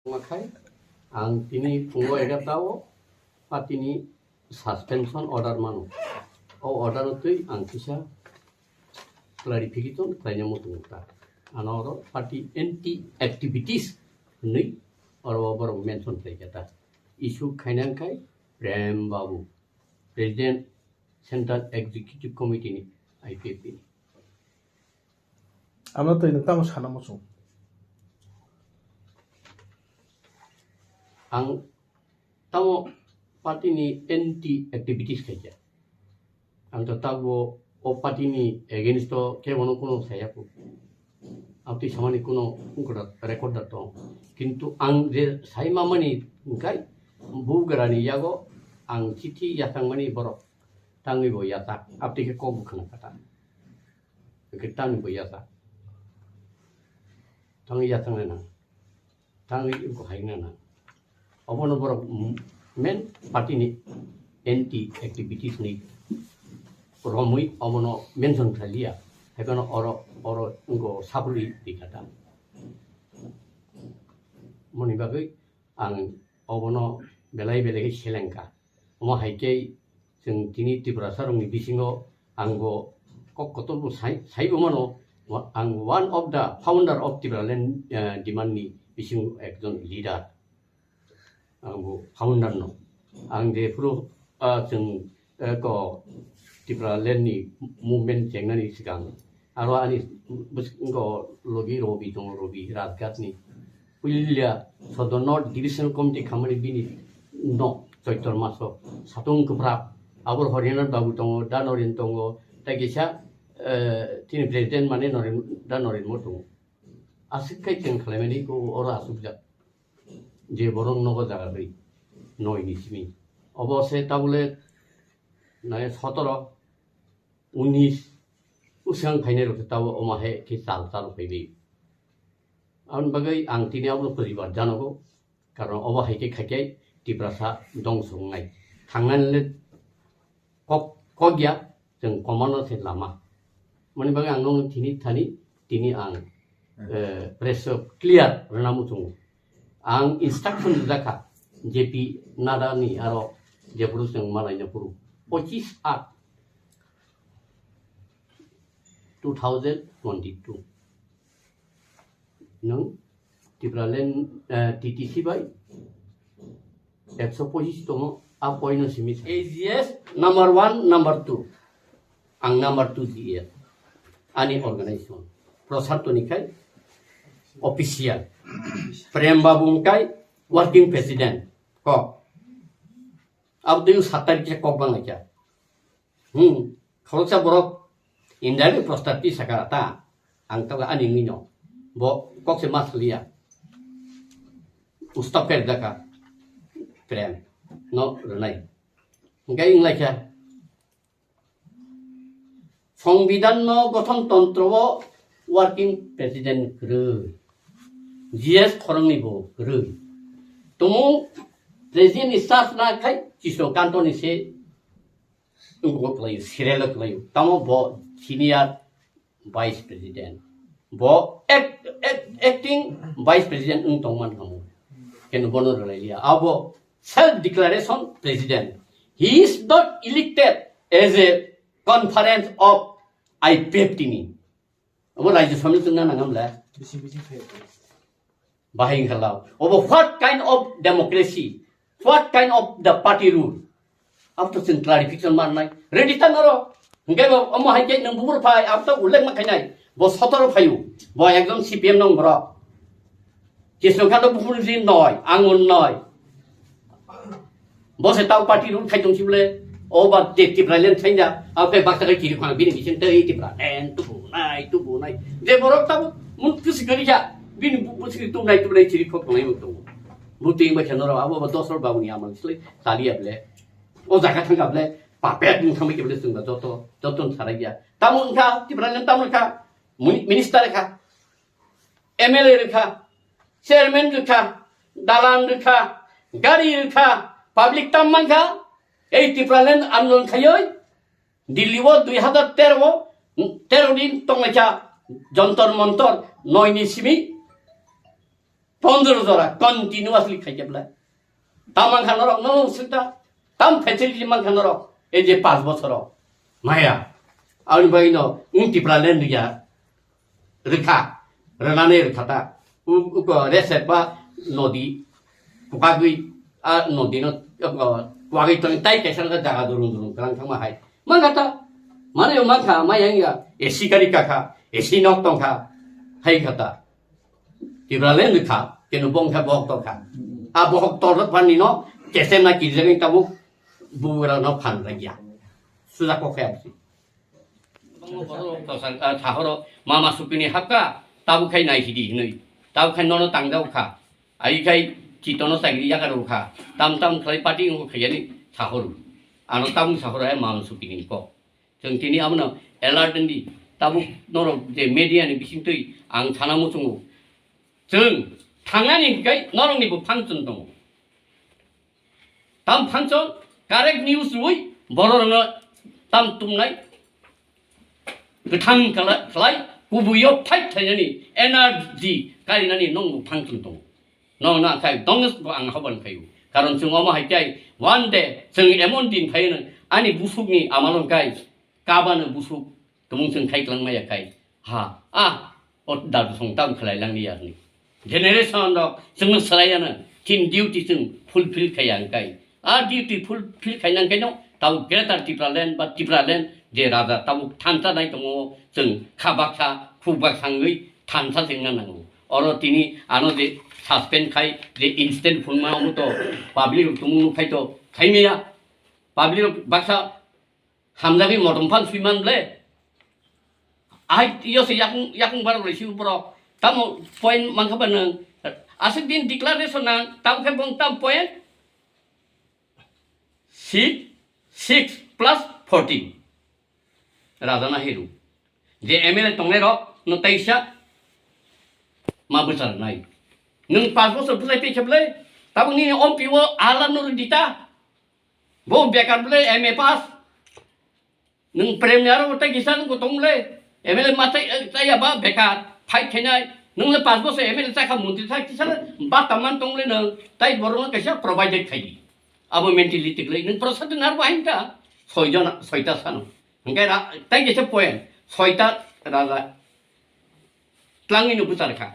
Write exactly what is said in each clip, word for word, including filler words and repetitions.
Wngkha khe ang tini phungo egarta o party ni suspension order mano. O order o twi ang kisa clarification khlaina muchungo ta. Ano oro party anti activities hwnwi oro borok mention khlai kha ta. Issue khaina wngkha Prem Babu, President Central Executive Committee ni, I P F T ni. Ano twi nwng tamo sana muchung? Ang tamo party ni anti activities khaikha. Ang to tabuk o party ni against o kebono kuno saya ku. Abtwi samani kuno record da tong. Kintu ang je sai mamani hwnkhe bugrani yago ang chithi yachangmani borok tangwi bo yachak. Abtwi khe kok bo khna kha ta. Hwnkhe tamni bo yachak. Tangwi yachang nai nang. Tangwi wngkha hai nang. Obono borok main party ni anti activities ni romwi obono mention khlai liya. Haiphano oro, oro wngkha sapulwi twi kha ta. Moni bagwi ang obono belai belai khe seleng kha. Omo hai khe chwng tini Tiprasa rokni bisingo ang bo kok kotor bo sai, sai bo mano. Wa-, ang one of the founder of Tipraland, eh, demand ni bisingo ekjon leader. Ang bo founder no. Ang jephuru, ah, chwng, eh, ko Tipraland ni movement chengnani swkang aro ani bwskango logi Robi tongo, Robi Rajghat ni. Puilia Sodor North Division Committee khamani bini nok Choitor Maso satung kwprak. Abor Horinath Babu tongo, Da Noren tongo, tei kisa, eh, tini president mane Noren, Da Noren mo tongo. Aswk khai chwng khlaimani ko oro aswkjak. Je borok nogo jaga rwi noi ni simi. Obo se tabule nai sotoro, unis, usang phainai rok se tabo omo hai khe chal chal phaiwi. Aboni bagwi ang tini abono poribar janogo, karon obo hai khe khai khe Tiprasa dongso wngnai. Thangnani le kok, kok ya, chwng komano se lama. Mani bagwi ang nong tini thani, tini ang, eh, press o clear rwna muchungo. Ang instruction rijak kha, J P Nadda ni aro jephuru chwng malaina phuru, pochis aat two thousand twenty-two. Nwng Tipraland, eh, T T C bai ekso pochis tongo, a poino simi sa. A G S number one, number two. Ang number two G S. Ani organization. Prasad toni khai official. Prem Babu kai working president. Kok. Abdul satar kisa kok bang kya. Hmm. Khoroksa borok indirectly prostat pi saka ta. Ang taga ani ngino. Bo kok se mas liya. Usta per daka. Prem. No, renai. Engkai inglai kya. Songbidan no gothon tontro o working president kwrwi. G S khoroknwi bo kwrwi. Tumung president ni staff na khai Chisro Kanto ni se wngkuk kwlaio, serial kwlaio. Tamo bo senior vice president. Bo act-, act-, acting vice president wng tongman kamo. Keno bono rwlailia. Abo self declaration president. He is not elected as a conference of I P F T ni. Abo Rajya Sabha ni tungna nangam le. Bisi bisi khe. Bahai wngkha lao. Obo what kind of democracy? What kind of the party rule? Abo to chwng clarification manai. Ready ta noro. Hingke bo omo hai khe nwng bubur phai, abo to ullek ma khainai. Bo sotoro phayu. Bo ekjon C P M nong borok. Kisno kha to bubur jin noi, angun noi. Bo se tau party rule khai tong si bole, o ba te Tipraland thainda, a pe baksa kai chiri khang bini bisin tei Tipraland tubu nai, tubu nai. Je borok tabo mun kusi gari ja, bini bu-, busi tu nai, tu nai chiri khok nai tu. Bu ting ba khenoro, abo ba dosor babu ni amal sile, tali able. O jaga thang able, papet mung thang ke bole sung ba joto, joto sarai ya. Tamo wngkha, Tipraland tamo wngkha, muni-, minister kha. M L A rwkha, chairman rwkha, dalan rwkha, gari rwkha, public tam mankha, ei Tipraland andolon khaioi, Delhi o dui hazar tero o, tero din tonglaikha Jantar Mantar noi ni simi, Pondro jora continuously khaikhe bwle. Tam mankha norok, norok swkta. Tam facility mankha norok. Ei je panch bochoro. Maya. Aboni bagwi no, wng Tipraland ya. Rwkha. Rwnani rwkha ta. U-, uko resep ba nodi. Kwkagwi, a nodi no, uko, kwkagwi tong tai kaisa jaga durung durung kwrang thangma hai. Mankha ta. Mane mankha, maya wngya. A C gari kakha. A C nok tongkha. Hai kha ta. Tipraland wngkha, keno bo wngkha bohok torkha. A bohok torjak phanino, kesem na kirijak wng tabuk, bugra no phan rwgya. Suja kok khe absi. Bangma borok rok tosa, ah, thahoro, mama sukini hapka, tabuk khai nai hidi hinui. Tabuk khai nono tangjak kha. Ai khai chitono chagri yakarok kha. Tam tam khlai party wngkha khaiyani thahoro. Ano tabuk thahoro hai mama sukini kok. Chwng tini abono alert wngdi. Tabuk norok je media ni bisingtwi ang sana muchungo. Chwng thangnani hwnkhe norokni bo function tongo. Tam function correct news rwui bororokno tam tumnai kwthang kala-, khlai kubuio fight khlainani energy karinani nokbo function tongo. Nokno akhai dongno bo ang haban khaio. Karon chwng omo hai khe one day chwng emon din phaino ani busukni amalon kai kabano busuk tumung chwng khai kwlangma ya kai. Ha, ah, o dadu song tam khlai lang ya ni. Generation rok chwngno swlai ano tin duty chwng fulfill khai ang kai. A duty fulfill khai nang kaino tau Greater Tipraland ba Tipraland je raja tau thansa nai tongo chwng kha baksa khuk baksa wngwi thansa chwngna nango. Oro tini ano je suspend khai je instant phunma omo to public rok tumung nuk khai to khai maya. Public rok baksa hamjagwi motom phan swiman ble. Ai yo se yakung, yakung barok lai si borok. Tamo point mankha ba nwng. Aswk din declaration nang, tamo khe bong tam point six, six plus fourteen. Raja na hiru. Je M L A tongnai rok no taisa ma bwchar nai. Nwng panch bosor bwchai tei kheble, tabuk nini O P O ala no dita. Bo bekar ble M A pass. Nwng premier o tei kisa nwng tong ble. M L A ma tei, eh, tei ya ba bekar. Fight khainai. Nwng le panch bosor M L A chakha mantri chak kisa le bata man tong le nwng. Tai borok no kaisa provided khai di. Abo mentality le nwng prosad nar ba hinta. Soi jona, soita sano. Hingke ra-, tai kisa point. Soita raja. Tlangwi no bwchar kha.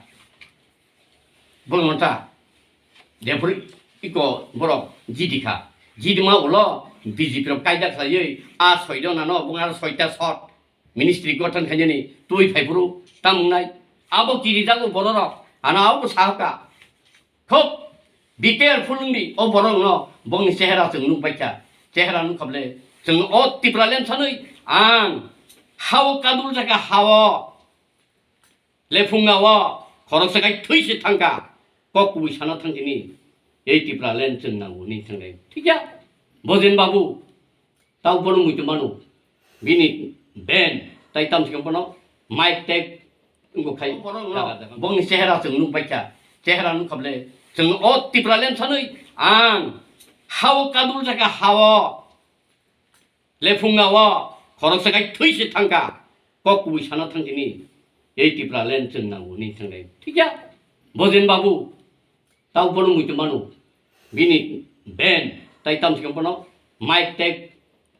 Bo nonta. Jephuru iko borok jidi kha. Jidi ma ulo B J P rok kaida khlaiwi a soi jona no bung aro soita sot ministry gothon khainani twi phaiphuru tamung nai. Abo kiri jago bororok. Ano abo sahaka. Khub be careful wngdi o borok no bongni chehera chwng nukbaikha. Chehera nukha ble chwng o Tipraland sanwi ang hao kadul jaka hao. Lephunga o khoroksa kai thwi se thangkha, kok kubui sana thangkhe ni, ei Tipraland chwng nango ni thangkhe. Thikya, Bojen Babu, tau bono muitu mano, bini ben, tai tam sikang bono, mic tag, wngkha khai, borok no, jaga jaga. Bongni chehera chwng nukbaikha, chehera nukha ble, chwng o Tipraland sanwi, ang, hao kadul jaka hao. Lephunga o khoroksa kai thwi se thangkha, kok kubui sana thangkhe ni, ei Tipraland chwng nango ni thangkhe. Thikya, Bojen Babu, tau bono muitu mano, bini ben, tai tam sikang bono, mic tag,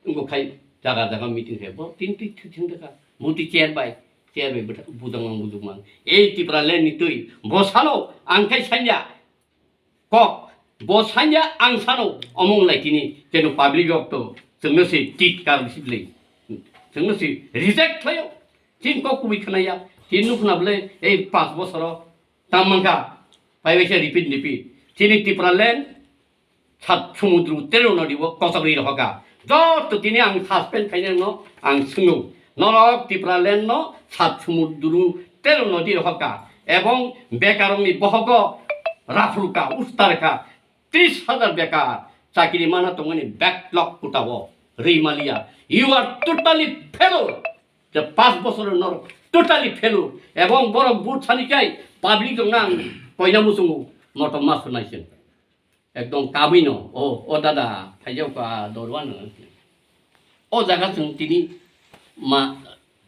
wngkha khai jaga jaga meeting khai, bo tin twi thwi thang kha, muti chair bai, chair bai bwtha-, budang mang buduk mang, ei Tipraland ni twi, bo salo, ang khai sanya, Kok, bo sanya ang sano omong lai tini, keno public rok to, chwngno se tit kar bisi bwlwi. Chwngno se reject khlaio. Tin kok kubui khwnaya, tin nukhna bwlwi, ei panch bosoro, tam mankha, pai bai se repeat, repeat. Tini Tipraland, sat sumudru tero nodi bo kochok ri rohoka. Joto tini ang suspend khainai no ang swngo. Norok Tipraland no sat sumudru tero nodi rohoka. Ebong bekarokni bohogo raphruka, ustarka. Tris hajar bekar chakiri mana tongmani backlog kutao. Rimaliya. You are totally failure. Je panch bosor norok totally failure. Ebong borok vote sani kai public rok nang koina musungo motom ma sunai se. Ekdom kabui no, o, o dada, phaijak pa dorwan no. O jaga chwng tini ma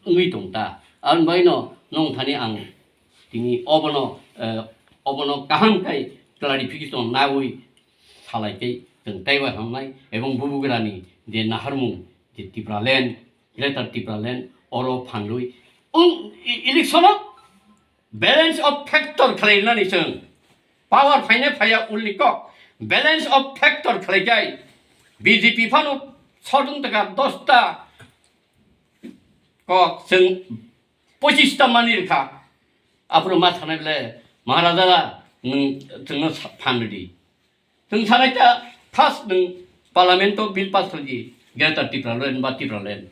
wngwi tong ta. Aboni bagwi no nong thani ang tini obono, eh, Obono kaham khai clarification nawi salai khai chwng teibo hamnai, ebong bubugrani je naharmung je Tipraland, Greater Tipraland oro phanrwi. Ung, i-, election o balance of factor khlainani chwng. Power phaina phaiya ulni kok. Balance of factor khlaikhai B J P phano sodung taka dosta kok chwng pochista mani rikha. Aphuru ma sanai bole, "Maharaja, nwng chwngno sa-, phan rwdi." Chwng sanai ta first nwng Parliament o bill pass khlai di, Greater Tipraland ba Tipraland.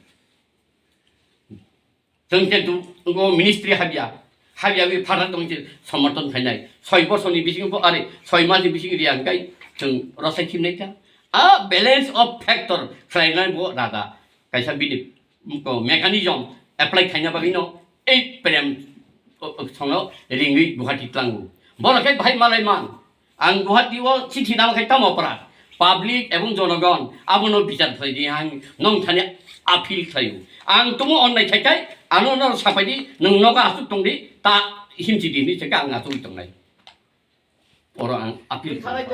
Chwng khe tu go ministry habya, habya wi phara tong khe somorthon khainai. Soi bosor ni bising bo, are soi mas ni bising riya hwnkhe chwng rosai khimnai ta. A balance of factor khlainai bo raja. Kaisa bini, ko mechanism apply khaina bagwi no ei prem, o, o, sono ringwi Guwahati tlango. Borok khe bahai malai man. Ang Guwahati o chithi nang khai tamo pora. Public ebong jonogon abono bichar khlai di, ang nong thani appeal khlaio. Ang tumo onnai khai khai ano no sapai di, nwng nogo asuk tong di, ta himchi di ni cheka ang asuk tongnai. Oro ang appeal khlai.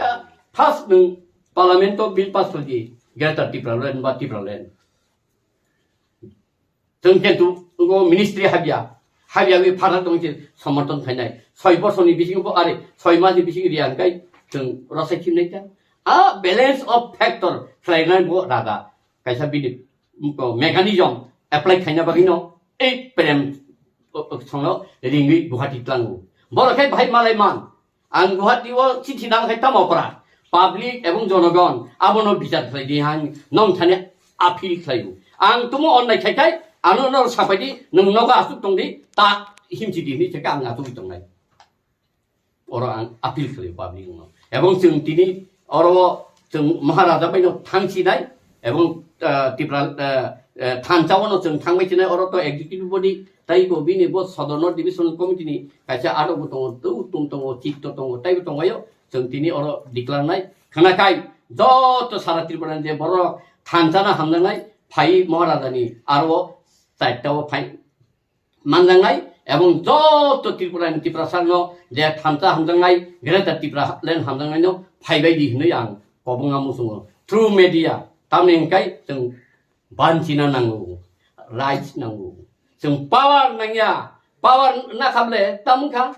First nwng Parliament o bill pass khlai di, Greater Tipraland ba Tipraland. Chwng khe tu go ministry habya, habya wi phara tong khe somorthon khainai. Soi bosor ni bising bo, are soi mas ni bising riya hwnkhe chwng rosai khimnai ta. A balance of factor khlainai bo raja. Kaisa bini, ko mechanism apply khaina bagwi no ei prem, o, o, sono ringwi Guwahati tlango. Borok khe bahai malai man. Ang Guwahati o chithi nang khai tamo pora. Public ebong jonogon abono bichar khlai di, ang nong thani appeal khlaio. Ang tumo onnai khai khai ano no sapai di, nwng nogo asuk tong di, ta himchi di ni cheka ang asuk tongnai. Oro ang appeal khlaio public no. Ebong chwng tini oro chwng Maharaja bai no thangsinai, ebong, ah, Tipra, ah, ah, thansa o no chwng thangbai sinai, oro to executive body tai bo bini bo Sodorno Division Committee ni kaisa adok bo tongo, tei uttom tongo, chitto tongo, tei bo tongo, chwng tini oro declare nai khwna khai joto sara Tripura ni je borok thansa no hamjaknai phai Maharaja ni aro chaita o phai manjaknai, ebong joto Tripura ni Tiprasa no je thansa hamjaknai, Greater Tipraland hamjaknai no phaibai di hinwi ang kobonga muchungo through media. Tamni hwnkhe chwng banchina nango, rights nango, chwng power nangya, power nakhable tamungkha.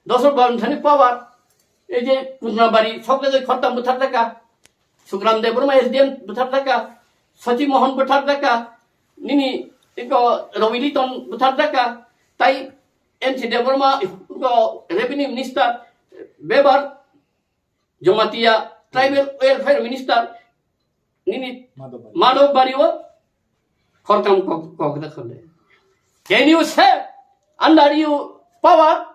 Dosor baron thani power. Ei je Kunjabari sok jagoi khortam bwthar jaka. Sukram Debbarma S D M bwthar jaka. Sachi Mohan bwthar jaka. Nini iko Rawi Liton bwthar jaka. Tai M C Debbarma iko Revenue Minister. Bebar Jamatia Tribal Welfare Minister. Nini Madhav Bari. Madhav Bari o khortam kok, kok da khole. Can you save under your power?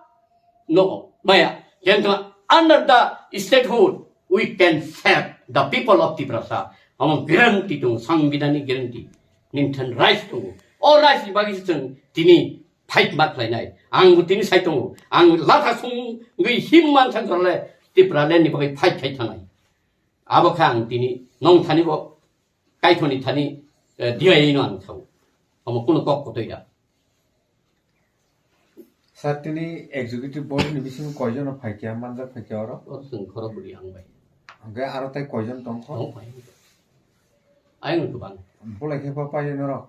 No, maya. Kintu under the statehood, we can save the people of Tiprasa. Amo guarantee tongo, Sangbidan ni guarantee. Nini thani rights tongo. O rights ni bagwi se chwng tini fight ma khlainai. Ang bo tini sai tongo. Ang latha sungwi him man thang khorle Tipraland ni bagwi fight khai thangnai. Abo kha ang tini nong thani bo kaithoni thani, eh, diyaino ang thau. Omo kuno kok kotoi da. Sir, tini executive body ni bisingo koijono phaikya, manjak phaikya oro? Oro chwng khorok bwrwi ang bai. Hwnkhe aro tai koijon tongkho? Tong bai. Ayang kwbang. Bolai khe pa paio norok?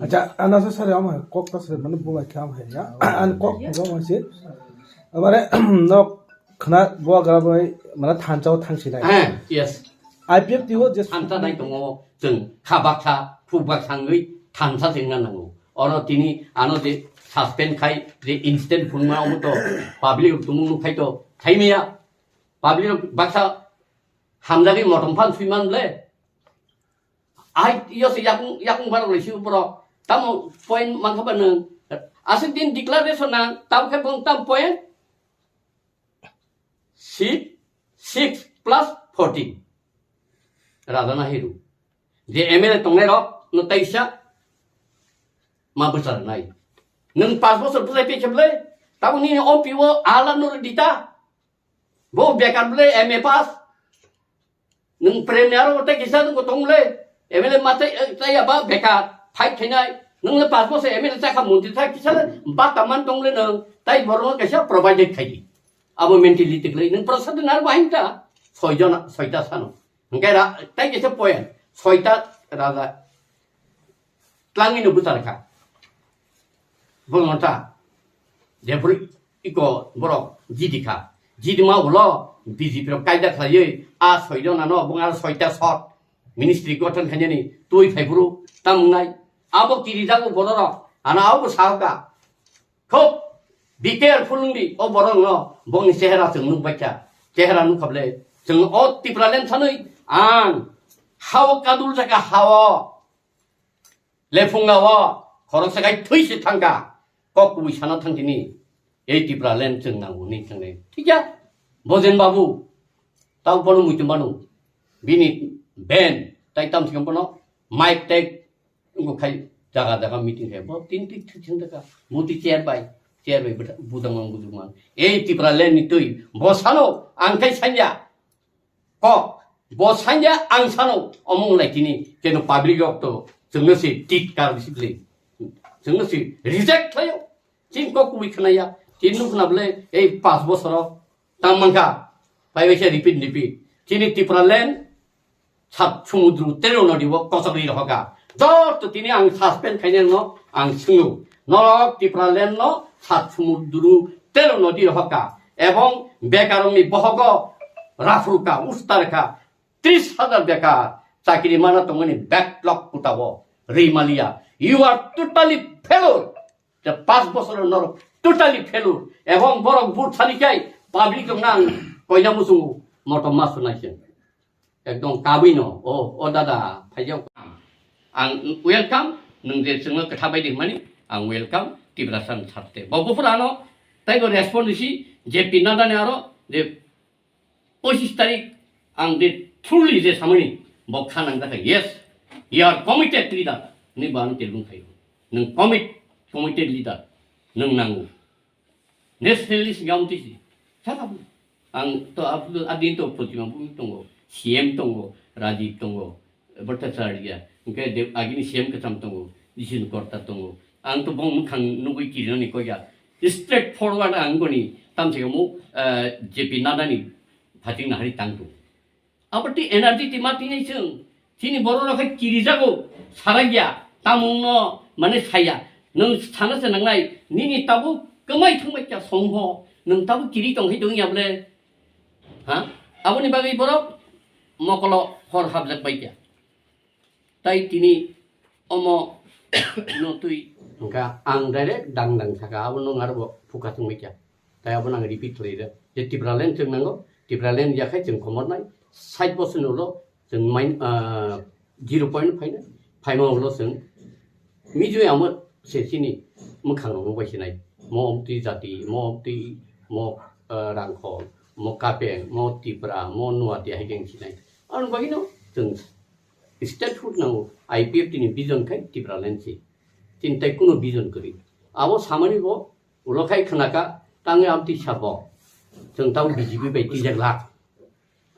Acha, ana sa sare ama kok ta sare mane bolai khe ama ya. An kok kok ama se. Amare nok khna bo gra bai mane thansa o thangsi nai. Eh, yes. I P F T o je thansa nai tongo, chwng kha baksa, phuk baksa wngwi thansa se wngna nango. Oro tini ano je suspend khai, je instant phunukma omo to public rok tumung nuk khai to thai maya. Public rok baksa hamjagwi motom phan sui man le. Ai, yo se yakung, yakung barok lai si borok. Tamo point mankha ba nwng. Aswk din declaration nang, tamo khe bong tam point? Seat six plus fourteen. Raja na hiru. Je M L A tongnai rok no taisa ma bwchar nai. Nwng pas bosor bwchai pe kheble, tamo nini O P o ala no dita. Bo bekar ble M A pass. Nwng premier o tei kisa nwng tong le. M L A ma tei, tei aba bekar. Fight khainai. Nwng le pas bosor M L A chakha montri thai kisa le bata man tong le nwng. Tai borok no kaisa provided khai di. Abo mentality kwlai nwng prasad nang bo hain ta soi jona, soita sano. Hwnkhe ra-, tai kisa point, soita raja tlangwi no bwchar kha. Bwrwngno ta, jephuru iko borok jidi kha. Jidima ulo B J P rok kaida khlaiwi a soi jona no bwng aro soita sot ministry gothon khainani twi phaiphuru tamwngnai. Abo kirijago bororok, ano abo bo sahokha. Khub be careful wngdi o borok no, bongni chehera chwng nukbaikha. Chehera nukha bwle chwng o Tipraland sanwi ang hao kadul jaka hao. Lephunga o khoroksa khai thwi se thangkha. Kok kubui sana thang tini. Ei Tipraland chwng nango ni thangni. Thikya? Bojen babu. Tau bono muitum banu. Bini ben. Tai tam sikam bono. Mic tag. Wngkha khai jaga jaga meeting khai. Bo tin tik thwi thang daka. Muti chair bai. Chair bai budang mang budang mang. Ei Tipraland ni twi. Bo sano. Ang khai sanya. Kok, bo sanya ang sano omong lai tini, keno public rok to chwngno se tit kar bisi bwle. Chwngno se reject khlaio. Chini kok kubui khwnaya. Chini nukna bwle ei pas bosoro tang mankha. Pai bai se repeat repeat. Chini Tipraland sat sumudru tero nodi bo kochok ri rohoka. Joto tini ang suspend khainai no ang swngo. Norok Tipraland no sat sumudru tero nodi rohoka. Ebong bekarongni bohogo rafruka, ustarka, tris hajar bekar chakiri mana tongmani backlog kutabo rimaliya. You are totally failure. The pas bosor norok totally failure. Ebong borok vote sani kai public rok nang koina musungo motom masu naise. Ekdom kabui no. O, o dada, phaijak. Ang welcome, nwng je chwngno kwtha bai di hwnmani, ang welcome, Tiprasa ni sarte. Bo buphuru ano, taibo respond risi, J P Nadda ni aro, je pochis tarik, ang je truly je samani, bo kha nang jakha, yes, you are committed leader, ni bo ano telbung khayo. Nwng commit, committed leader, nwng nango. Nationalist wngya wngtwi si. Sakha bo. Ang to abdul adin to Protima Bhumik tongo, C M tongo, Rajiv tongo, Bhattacharya, hwnkhe de-, agini C M kwcham tongo, Jisun Korta tongo. Ang to bong mwkhang nugwi kirinani koya. Straight forward ang goni tamsika mu, eh, J P Nadda ni phating nahari tang tongo. Abo twi energy twi ma twi nai chwng. Chini borok rok khe kirijago, saragya, tamungno mane saya. Nwng sana se nangnai, nini tabuk kwmai thangbai kha songho, nwng tabuk kiri tong khe tong ya bole. Ha? Aboni bagwi borok mokolo hor habjak bai kha. Tai tini omo no twi. Hwnkha ang direct dang dang saka, abo nwng aro bo phuka thangbai kha. Tai abo nang repeat khlai rw. Je Tipraland chwng nango, Tipraland yakhai chwng khomor nai, sait bosor ni ulo chwng main, ah, zero point phaina, phaima ulo chwng mijui amo se chini mwkhang rok bai sinai, mo omtwi jati, mo omtwi, mo, ah, rangkhol, mo kapeng, mo Tipra, mo nuati hai khe sinai. Ang bagino chwng statehood nango, I P F T ni vision khai Tipraland si. Chini tai kuno vision kwrwi. Abo samani bo Ulo khai khwnaka, tangwi amtwi sabo. Chwng tamo B J P bai twijak lak.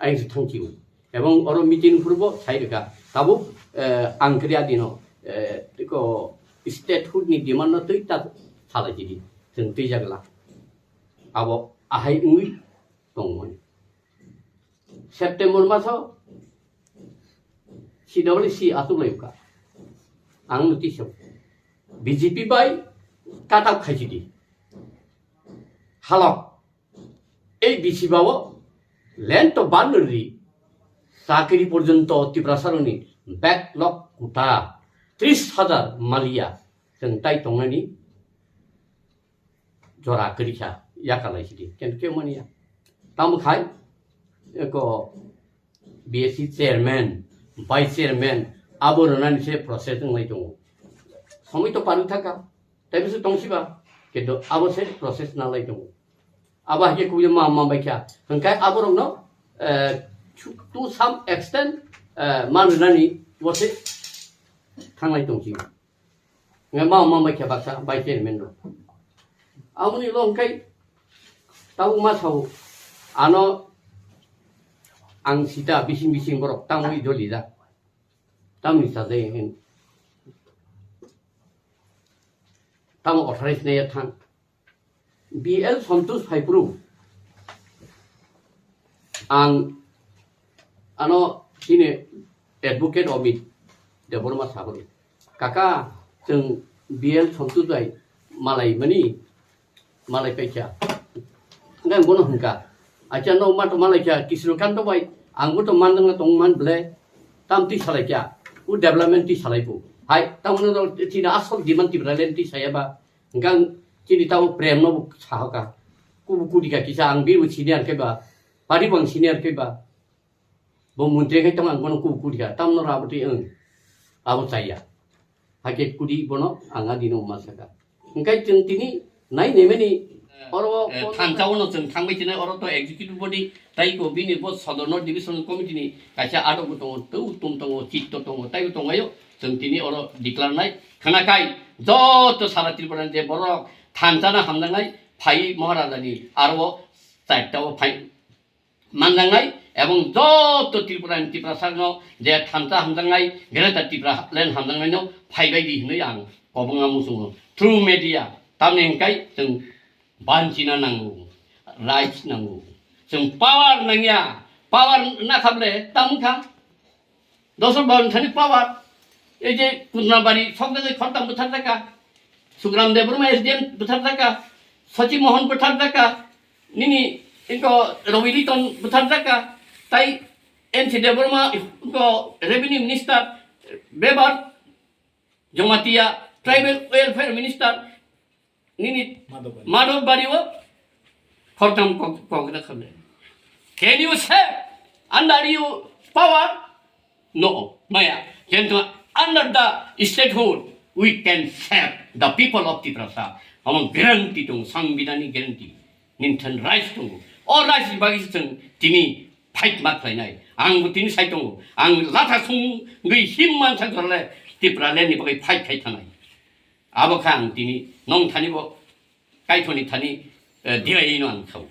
Ayang se thangchio. Ebong oro meeting phuru bo sai rwkha. Tabuk, eh, ang kri adino, eh, tiko statehood ni demand no twi ta salai chidi. Chwng twijak lak. Abo ahai wngwi tongmani. September maso C W C achuk lai kha. Ang no tisok. B J P bai katak khaisidi. Halok. Ei B C bao land to ban ri. Chakri porjonto Tiprasa roni backlog kuta tris hajar maliya. Chwng tai tongnani jora kwrwi kha, yakarlai sidi, kintu kebo manya. Tamo khai, eko B S C chairman, vice chairman, abo rwnani se process wnglai tongo. Somoi to parwi thaka, tei bwswk tongsiba, kintu abo se process nalai tongo. Abo haikhe kubui ma, ma bai kha, hwnkhai aborokno, eh, to, to some extent, eh, man rwnani bo se thanglai tongsi. Nge ma ma bai kha baksa bai chairman rok. Aboni ulo hwnkhe tabuk ma sao ano ang sita bising bising borok tamo i doli da. Tamni sajai hin. Tamo authorized naiya thang. B L Santosh phaiphuru Ang ano chini advocate Amit Debbarma sagori. Kaka, chwng B L Sontu bai malai mani, malai paikha. Ngan bono hwnka. Acha no mato malai kha, Kisrikanta bai, ang bo to mandang tong man ble, tam ti salai kha. U development ti salai bu. Hai, tam no chini asol demand Tipraland ti saya ba. Hwnka chini tao prem no sahoka. Kubu kudika kisa ang bibu senior khe ba, pari bang senior khe ba. Bo montri khai tong ang bono kubu kudika. Tam no rabo ti ang. Abo chaya. Hake kudi bono ang adi no ma saka. Hwnka chwng tini nai nemeni oro Eh, thansa uno chwng thangbai tini oro to executive body tai ko bini bo sodorno division committee ni kaisa adok tongo, tau tum tongo, chitto tongo, tai tongo yo. Chwng tini oro declare nai khana kai joto sara Tripura ni je borok thansa na hamjaknai phai Maharaja ni aro charta o phai manjaknai ebong joto Tripura ni Tiprasa no je thansa hamjaknai Greater Tripura land hamjaknai no phaibai di hinui ang kobonga muchungo through media tamni hwnkai chwng banchina nango, rights nango, chwng power nangya, power nakhable tamkha. Dosor Babu thani power. Ei je Kunjabari sokjagwi khortam bwtharjakha. Sugram Debbarma S D M bwtharjakha. Sachi Mohan bwtharjakha. Nini inko Ravi Liton bwtharjakha. Tai N C Debbarma inko Revenue Minister, Bebar Jamatia Tribal Welfare Minister. Nini Madhobari. Madhobari o khortam kok-, kokra khale. Can you save under your power? No, maya. Kintu under the statehood, we can save the people of Tiprasa. Among guarantee tong, sangbidani guarantee. Nini thani rights tongo. O rights ni bagwi se chwng tini fight ma khlainai. Ang bo tini sai tongo. Ang latha sungwi him mansa gorle Tipraland ni bagwi fight khai thanai. Abo kha ang tini nong thani bo, kaithoni thani, eh, dirai no ang thau.